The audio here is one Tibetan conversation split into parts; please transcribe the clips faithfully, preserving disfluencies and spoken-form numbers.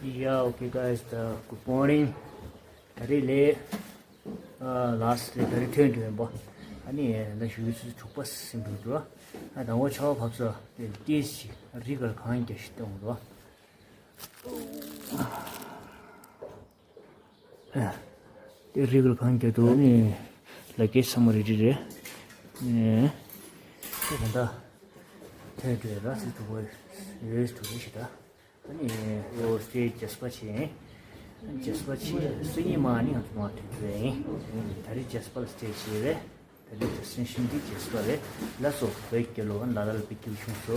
Yeah, okay, guys, the good morning. ད་རེས་ལས་ལགས་ལས་ད་རེས་ཐོན་འགྲོ་ཡིན་པ། ཨ་ནི་ད་ཞུ་ཚོད་དྲུག་པ་ཟིན་འགྲོ་འགྲོ། ཨ་དང་པོ་ཆར་པ་བབས་ས་དེ་ཏིས་ཞིག་རི་གར་གང་རྒྱ་ཞིག་གཏོང་འགྲོ། དེ་རི་གར་གང་རྒྱ་འདུག་ཨ་ནི་ལ་ཀེ་ཚང་མ་རེ་ཌི་རེད། ཨེ། དེ་ག་འདྲ་ཐོན་འགྲོ་ཡ་ར་སི་དུ་བ་ཡོད་དུ་རེ་ཞིག་ད། ཨ་ནི་ཨོ་སི་ཊེ་ཇི་ཇེ་སི་པ་བྱས། ཇེ་སི་པ་བྱས་སུ་ཉི་མ་ནི་ང་ཚོ་མ་ཐོན་རེད། ད་རེས་ཇེ་སི་པ་ལ་སི་ཊེ་བྱས་རེད། ད་རེས་ཌེ་སི་ཊི་ནེ་ཤན་འདི་ཇེ་སི་པ་རེད། ལ་སོ་བོད་སྐྱོ་ལོ་ལ་ལ་ལ་པི་སྐྱིད་ཆུང་སོ་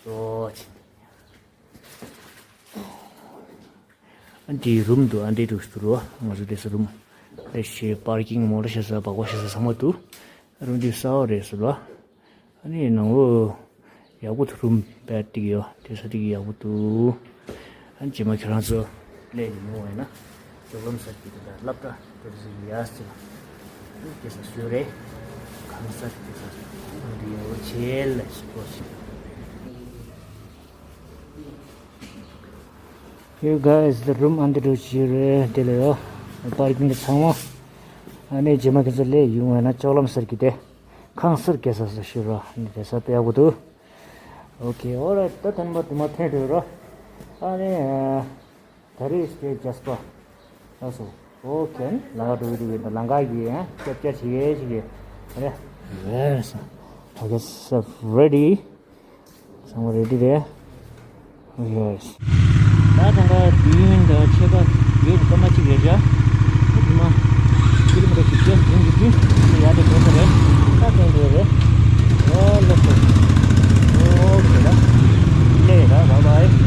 སོ་ཆེ། ཨ་འདི་རུམ་འདུག་ཨ་འདི་འདུག་ཟུར་བ་ང་ཚོ་དེ་ས་རུམ་རེ་ཞེ་པར་ཀིང་མོ་ཊ་ཤ་ས་སྦག་སྦག་ཤ་ས་ཚང་མ་འདུག་རུམ་འདི་གསར་བ་རེད་ཟེར་བ། ཨ་ནི་ནང་ལོ་ཡག་པོ་འདུག་རུམ་བེཌ་ཏིག་ཡོད་དེ་ས་ཏིག་ཡག་པོ་འདུག་ཨ་ནི་རྗེས་མ་ཁྱེད་རང་ཚོ་སླེབས་ནས་ཡོང་བ་ཡིན་ན་ཅོག་ལམ་གསར་གྱི་དེ་དང་སློབ་གྲྭ་དེ་ཚོ་ཡར་སི་ལ་སྐྱེ་ས་བཟོས་རེད། གང་གསར་སྐྱེ་ས་འདི་ཡོད་བྱེད་ལ་ཞིག་གོ་ཞིག You guys, the room under the chair, དེ་ལ་ཡོད། པར་ཀིང་གི་ཚང་མ། ཨ་ནི་རྗེས་མ་ཁྱེད་ཚོ་སླེབས་ཡོང་བ་ན་ཅོག་ལམ་གསར་གྱི་དེ། ཁང་གསར་སྐྱེ་ས་སུ་ཤི་རོ། ཨ་ནི་དེ་ས་དཔེ་ཡག་པོ་འདུག Okay, alright, ད་ཐེངས་མ་དུ་མ་ཐོན་འགྲོ་རོ། ཨ་ནི་ད་རེས་དེ་ཇེ་སི་པ། ལགས་སོ། Okay, ལང་ཀ་འགྲོ་གི་འདུག་ལང་ཀ་གི་ཨ་སྐྱབས་རྒྱ་བྱེད་ཀྱི་ཞིག་གི་རེད། Yes. Okay, so ready. ཚང་མ་རེ་ཌི་རེད། ཡོས། ད་ཐང་ག་དུས་ཡུན་དང་ཆེ་བ་ཡོད་སྐར་མ་གཅིག་རེད་བཞག་དེ་མ་ཀི་ལོ་མི་ཊར་བཞི་བརྒྱ་ཡན་གྱི་དུས་ཡ་དེ་འགྲོ་ས་རེད། ད་ཐོན་འགྲོ་རེད། ཨོ་ལགས་སོ། ཨོ་ཁེ་ད། ལེ་ར་བ་བའི།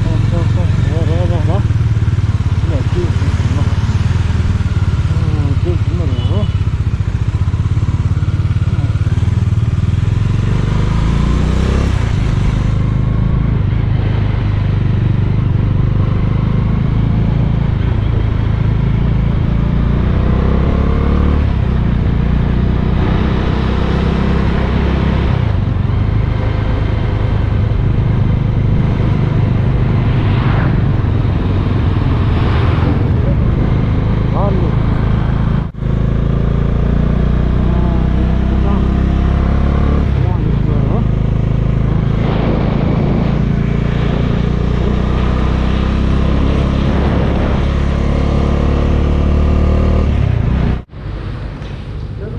ཨོ་ཁེ་ཁེ་ར་ར་ར་ར། ལེ་ཀི་མ། ཨོ་ཀི་མ་ར་ར།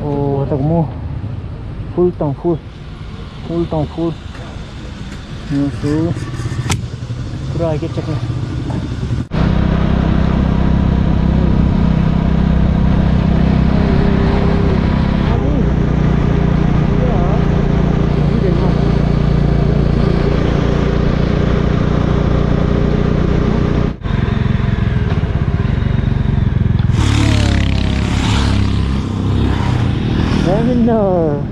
ཨོ་ད་གོ་མོ། ཕུལ་དང་ཕུལ། ཕུལ་དང་ཕུལ། ཉོ་སུ། ཁུ་ར་ཨ་ཀེ་ཅག་ལ། Seven, uh,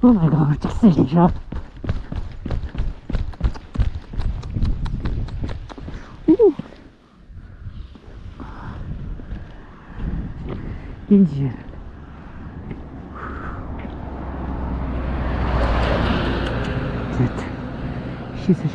Oh my god, just sitting here. Ooh. India. Shit. Shit.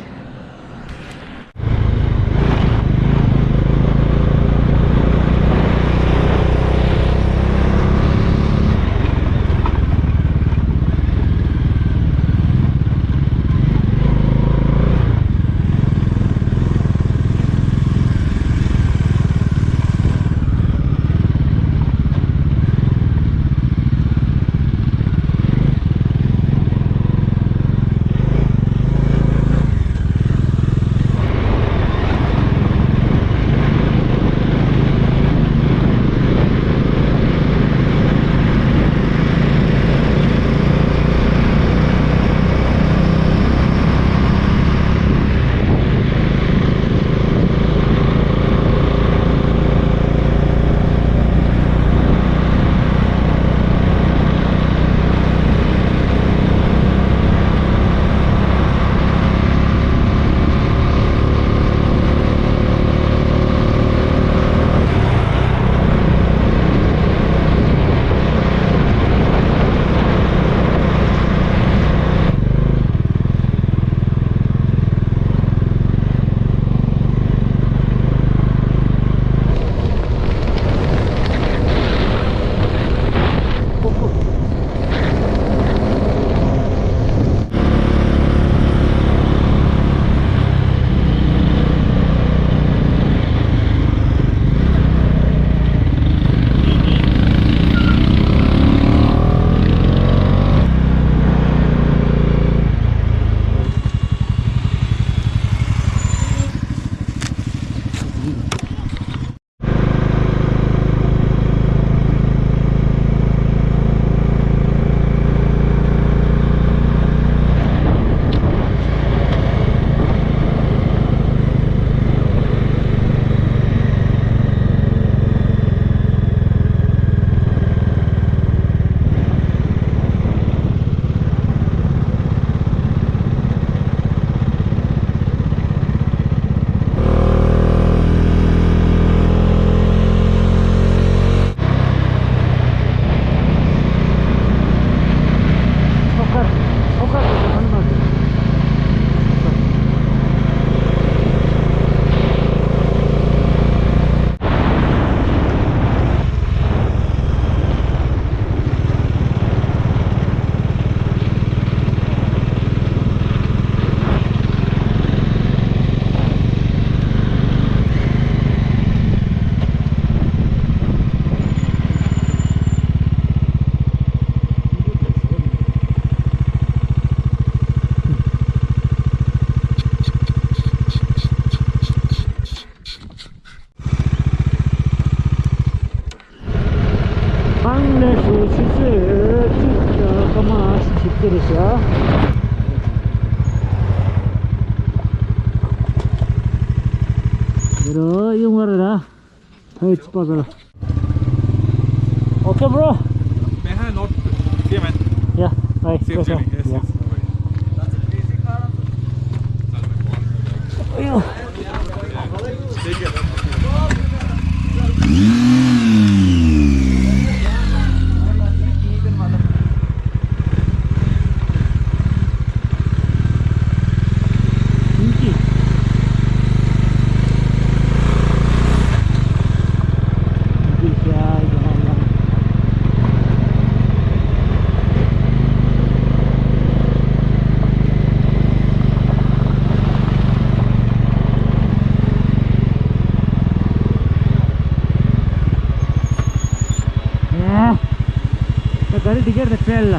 ཡོང་བ་རེད་ད། ཧེ་ཅི་པ་ཟེར། Okay, bro. Behind, not. See you, man. Yeah, bye. See you, see you. Yes, yeah. Yes, bye. ད་ག་རེ་འདི་གར་དེ་སྤྲད་ལ།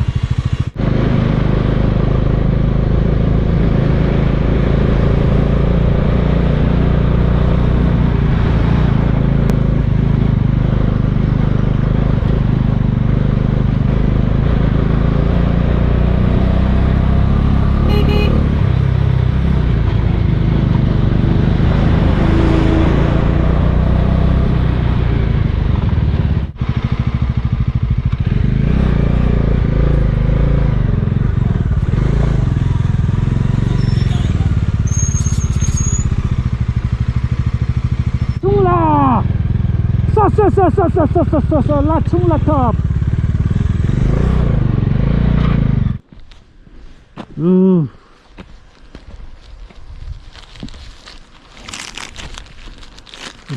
ཆུང་ལ། ས་ས་ས་ལ་ཆུང་ལ་ཐོབ།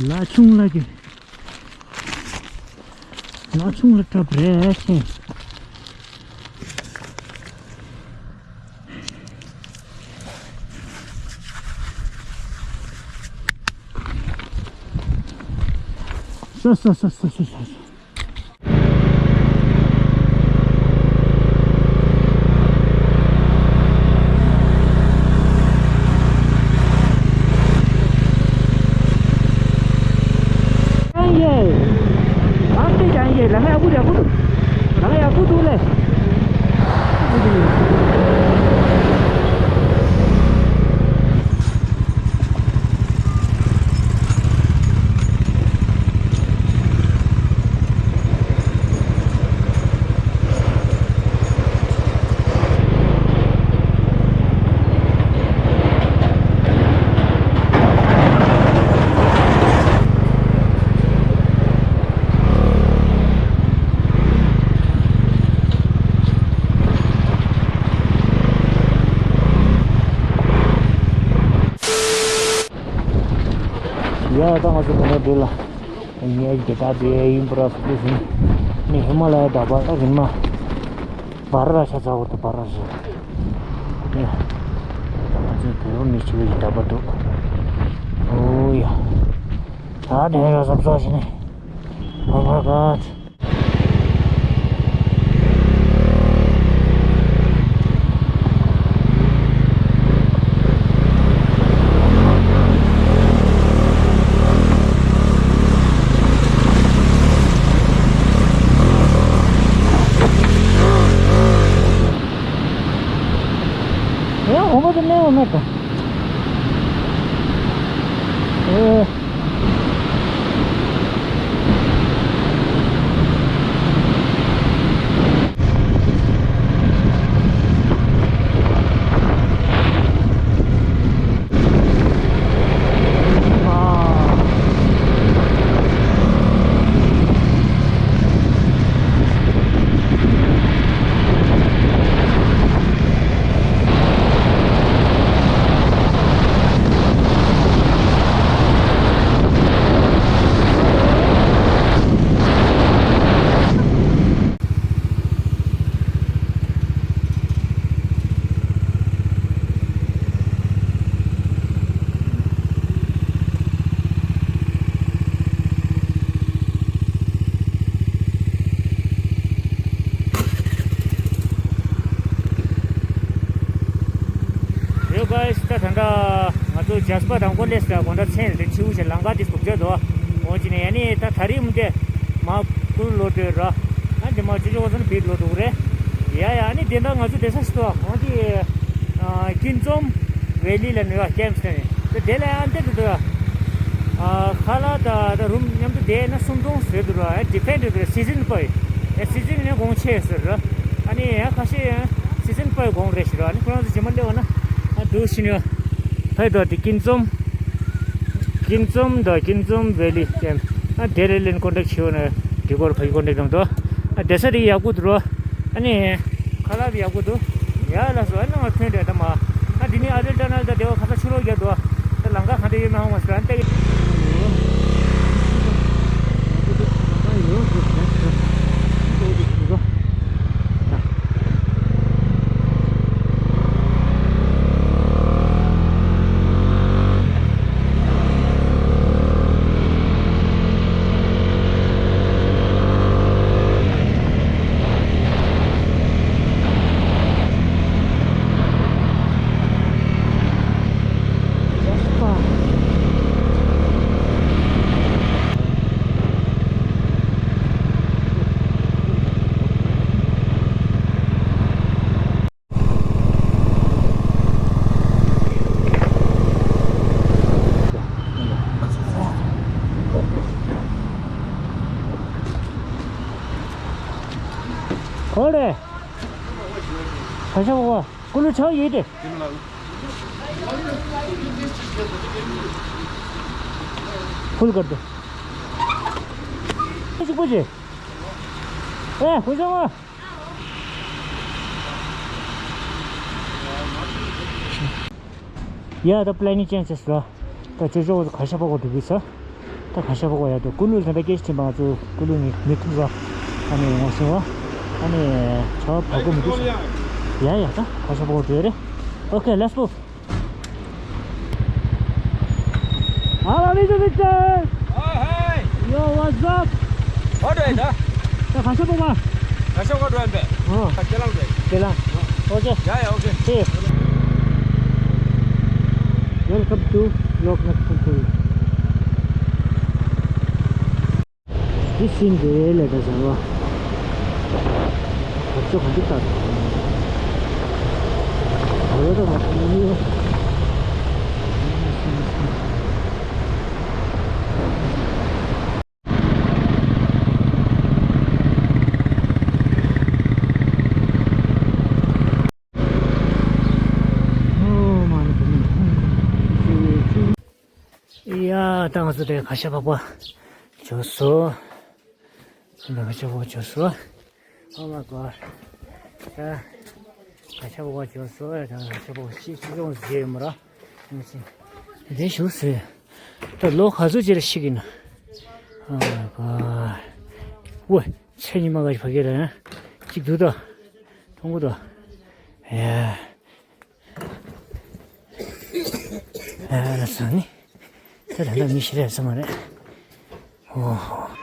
ལ་ཆུང་ལ་གི། ལ་ཆུང་ལ་གྲབས་རེད་ཤིང་། ས་ས་ས་ས་ས་ས། ཡང་ཡེ། ཨ་ཏི་ཡང་ཡེ། ལ་ང་ཡ་བུ་ཡ་བུ་དུ། ལ་ང་ཡ་བུ་དུ་ལེ། ཡ་ད་ང་ཚོ་ག་ནས་འདི་ལ། ངས་རྒྱ་ད་དེ་ཡིན་པ་ར་སུ་དེ་ཟིན། ནི་ཧི་མ་ལ་ཡ་ད་བར་ར་རིན་མ། བར་ར་ཤ་ཚ་བོ་དུ་བར་ར་ཟིན། ཡ། ད་ང་ཚོའི་བོད་རོ་མི་ཆེ་བའི་ད་བར་འདུག་ཨོ་ཡ། ད་དེ་ར་སབ་སོ་ཞིག་ནི། Oh my God. ཡང་འོ་མ་དེ་ནས་འོ་མ་དང་། ཨེ། ཡོ་གཱས། ད་ད་ལྟ་ང་ཚོ་ཇཱས་པ་དང་ཀོ་ལེས་ལ་གོང་ད་མཚན་ལ་ཆིའུ་ཞེས་ལམ་ཁ་དེ་སྒུག་བྱས་འདུག་འོ་ཅི་ནས་ཡ་ནི་ད་ད་རིང་མུ་དེ་མ་ཀུར་ལོ་དོད་ར། ཨ་འདི་མ་ཅོ་ཅོ་གོ་སོང་བིད་ལོ་འདུག་རེད། ཡ་ཡ་ཨ་ནི་དེ་འདྲ་ང་ཚོ་དེ་ས་ཞིག་འདུག་འོ་དེ་ཀིན་ཙོམ་ཝེ་ལི་ལ་ནུ་ཡོག་ཀེམ་སི་ནས་དེ་དེ་ལ་ཡང་དེ་འདུག་འདུག་ཨ་ཁ་ལག་དང་ད་རུམ་མཉམ་དུ་བསྡད་ན་སུམ་སྟོང་ཟེར་འདུག་ར། ཨ་ཌི་པེན་ཌི་རེད། སི་ཛན་པར། ཨ་སི་ཛན་ནས་གོང་ཆེ་ཟེར་ར། ཨ་ནི་ཡང་ཁ་ཤས་ཡང་སི་ཛན་པར་གོང་རེད་ཟེར་ར། ཨ་ནི་ཁོ་རང་ཚོ་རྗེས་མ་སླེབས་པ་ན་ཨ་འདུག་ཕྱིན་ཡོད། ཕ་ཡི་དོ་དེ་ཀུན་འཛོམས། ཀུན་འཛོམས་དང་ཀུན་འཛོམས་ཝེ་ལི་ཅན། ཨ་ཌེ་རེ་ལིན་ཀོན་ཊེག་བྱེད་ཡོད་ན་འགྲིག་གོ་ར། ཕ་གི་ཀོན་ཊེག་དང་དོ། ཨ་བསྡད་ས་དེ་ཡག་པོ་འདུག་རོ། ཨ་ནི། ཁ་ལག་དེ་ཡག་པོ་འདུག་ཡ་ལགས་སོ། ཨ་ནི་ང་ཐོན་འདྲ་ད་མ། ཨ་འདི་ནི་ཨ་ཌལ་ཊ་ཊ་ནལ་ད་དེ་བ་ཁ་ས་ཕྱི་ལོགས་རྒྱབ་འདུག་ད་ལམ་ཁ་གང་འདྲ་ཡོད་མེད་ཧ་མ་སོང་། ཨ་ནི་ལྟ་གི། ཁོ་རེ། ཁ་ཤ་བ། ཀུ་ལུ་ཆང་ཡིན་ཏེ། ཕུལ་གར་དུ། གཅིག་པོ་བྱེད། ཨེ་ཧུ་ཤང་བ། ཡ་ད་པི་ལེ་ནིང་ཅེན་ཇི་ལ། ད་ཅོ་ཅོ་ཁ་ཤ་པག་པ་འགྲོ་གི་ས། ད་ཁ་ཤ་པག་པ་ཡ་ད་ཀུ་ལུ་ལ་ད་སྐད་ཆ་དྲིས་པ་ང་ཚོ་ཀུ་ལུ་ནི་མི་ཐུག་ས། ཨ་ནི་ངོ་ཤེས་པ། ཨ་ནི་ཆ་བ་བག་གོ་མི་འདུག་ས། ཡ་ཡ་ད་ཁ་ཤ་པག་པ་འགྲོ་ཡ་རེད། Okay, let's move. Hello, Mister Victor. Oh, hey. Yo, what's up? What do I do? ད་ཁ་ཤ་པག་པ། ཁ་ཤ་པག་པ་འགྲོ་ཡིན་པས། ཨོ། ཁ་ཁྱེད་རང་འགྲོ་ཡིན། ཁྱེད་རང་། Okay. Yeah, yeah, okay. See you. Welcome to Loknath Temple. འདི་ཟིན་རེད་ལས་ཀ་བྱ་བ། བབ་ཅོ་ག་འདི་ལྟར། བབ་ཅོ་ག་འདི་ལྟར། ཡ་ད་ང་ཚོ་དེ་ཁ་ཤ་པག་པ་འབྱོར་སོང་། ཁ་ཤ་པག་པ་འབྱོར་སོང་། Oh my God. ད་ཁ་ཤ་པག་པ་འབྱོར་སོང་། ད་ཁ་ཤ་པག་པ་ཤི་ཤི་ཡོང་ཟེར་མོ་ར། ང་ཚོ་འདི་བཞུགས་ཟེར། ད་ལོ་ག་ཚོད་ཅིག་ལ་ཤི་གི་ན། Oh my God. ཝེ། ཚེ་ཉི་མ་ག་ཕ་གི་ར། གཅིག་འདུག་ད། མཐོང་གི་འདུག་ཡ། ཨ་ལ་སོང་ནི། ད་ད་ད་མི་ཤི་རེད་ས་མ་རེད། ཨོ་ཧོ།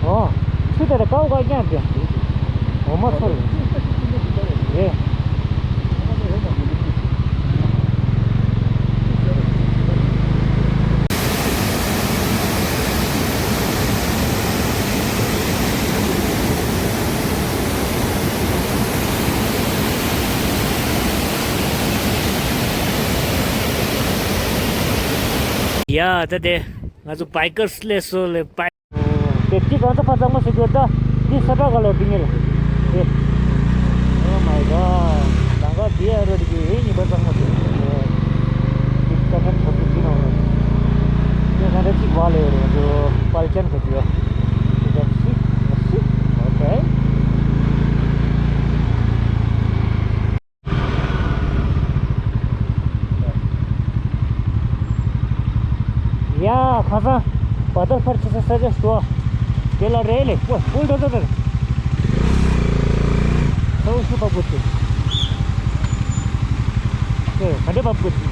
ཨོ། ཆུ་དེ་ལ་ཀའུ་ཀ་རྐྱང་དེ། འོ་མ་ཚོར། རེད། ཡ་ད་དེ་ང་ཚོ་བྷའི་ཀར་སི་སླེབས་སོང་ལེ། བྷའི། དེབ་ཀྱི་གང་ཚ་ཕ་གཙང་མ་ཟེར་གྱི་ཡོད་ད། འདི་ས་བྲག་ག་ལོར་འདི་ངེད་ལ། དེ། Oh my god. ལང་ཀ་དེ་ཨ་རོ་དེ་གི་ཨེ་ཉི་པ་གཙང་མ་ཟེར། དེ་ཀ་མེད་ཐོབ་ཀྱི་ཟིན་ནོ། དེ་གང་འདྲ་ཅིག་བ་ལས་རོ་འདུག་པལ་ཅན་ག་དེ་ཡོད། དེ་ཀ་སི་སི། Okay. ཡ་ཁ་སང་བ་དར་ཕར་ཆེ་ས་ས་ཆ་ཞོ། དེ་ལ་རེད་ལེ་པོ་པོལ་ཏོ་ཏོ་ཏོ། ས་འུ་ཤུ་བབ་དགོས་ཏེ། ཨེ་ག་འདྲ་བབ་དགོས་ཏེ།